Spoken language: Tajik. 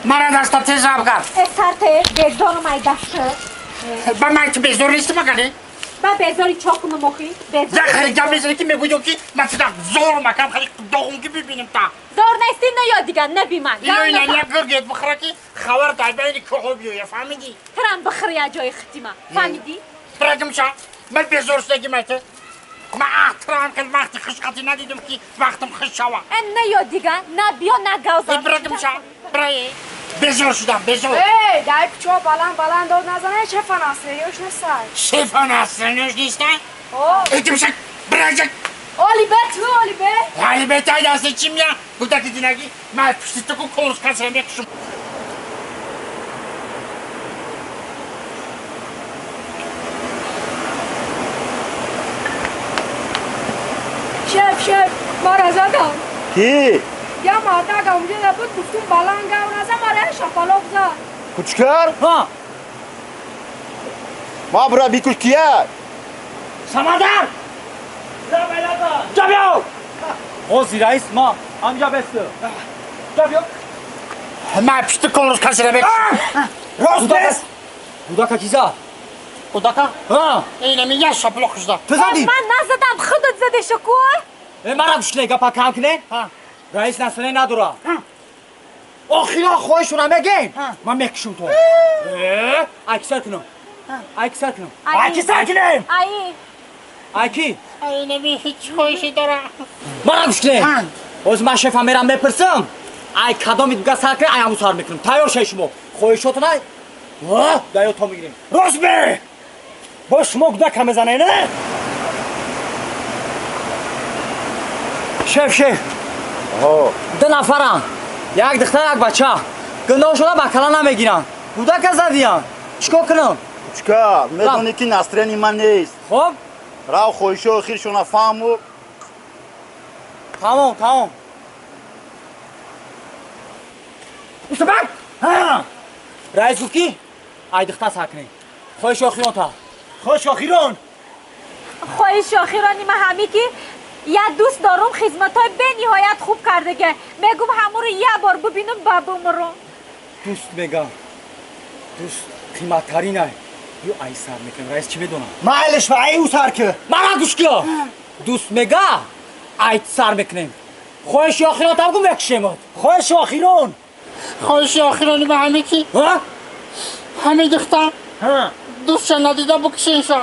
Мара даста тез абгар. Сарте безорум ай даст. Ба ман ки безор нестам агане? Ба безори чо кунам охи? Безор. Я хеле гап мезанӣ ки мегӯё ки ман сида зор макам хеле доғум ки бибинем та. Зор нести на ё дигар наби ман. Ино ина як гургет бихӯра ки хабар дар байни кӯҳо биёя, фаҳмидӣ? Трам бихӯр я ҷои хитима. Фаҳмидӣ? Трагимша, ман безор шудагим айта. Ман ахтирам хеле вақти хушқатӣ надидам ки вақтам хуш шава. Э на ё дигар, на биё на гавза. Брагимша, брае. Безор шудам, безор. Эй, дай пчо баланд баланд дод назанай, шефа настроениёш нестай. Шефа настроениёш нестай? О. Этимша, бражак. Олибер ту, Олибер. Олибер тай дасти чим я? Гудаки динаги, ман пушти ту ку конус касра мекушум. Шеф, шеф, мара задам. Ки? Я мардак онҷо буд, гуфтум баланд гав назан, мара шапалоқ зад. Кучкар? Ҳа. Ма бура бикуш кия? Самандар! Ҷабиё! Ҳозир раис ма, ҳамҷа бесту. Ҷабиё. Ман пушти конус касра мекушум. Рост нест? Гудака ки зад? Гудака? Ҳа. Инами я шапалоқ зад. Ту задӣ? Ман назадам, худат заде шуку. Э, мара гӯш кунед, гапа кам кунед? Раис насане надора. Охирон хоҳишона мегем? Ман мекушум то. Э, айки сар кунам. Айки сар кунам. Айки сар кунем! Ай. Айки? Ай, нами ҳеҷ хоҳише дора. Мара гӯш кунед. Ҳозир ман шефа мерам мепурсам. Ай кадоми дуга сар кунед, ай ҳамун сар мекунам. Тайёр шавед шумо. Хоҳишотон ай? Ва, даё то мегирем. Рост бе! Бо шумо гудака мезанед, не? Шеф, шеф. Ҳо. Ду нафарам. Як духтар, як бача. Гуноҳшона ба кала намегиранд. Гудака задиян. Чикор кунам? Кучкар, медонӣ ки настроени ман нест. Хоб? Рав хоҳишҳои охиршона фаҳму. Тамом, тамом. Устабак! Ҳа! Раис гуфт ки ай духтар сар кунем. Хоҳиши охирон та. Хоҳиши охирон. Хоҳиши охирони ман ҳами ки я дӯст дорум хизматҳои бениҳоят хуб кардаге. Мегум ҳамуро я бор бибинум ба бумрум. Дӯст мегам. Дӯст қиматтарин ай. Ю ай сар мекунем. Раис чӣ медонам? Майлиш ва ай ӯ сар ки. Мара гӯш киё. Дӯст мега ай сар мекунем. Хоҳиши охирон там гум мекушемод. Хоҳиши охирон. Хоҳиши охирони ман ҳами ки? Ҳа? Ҳами духтар. Ҳа. Дӯстша надида букушенша.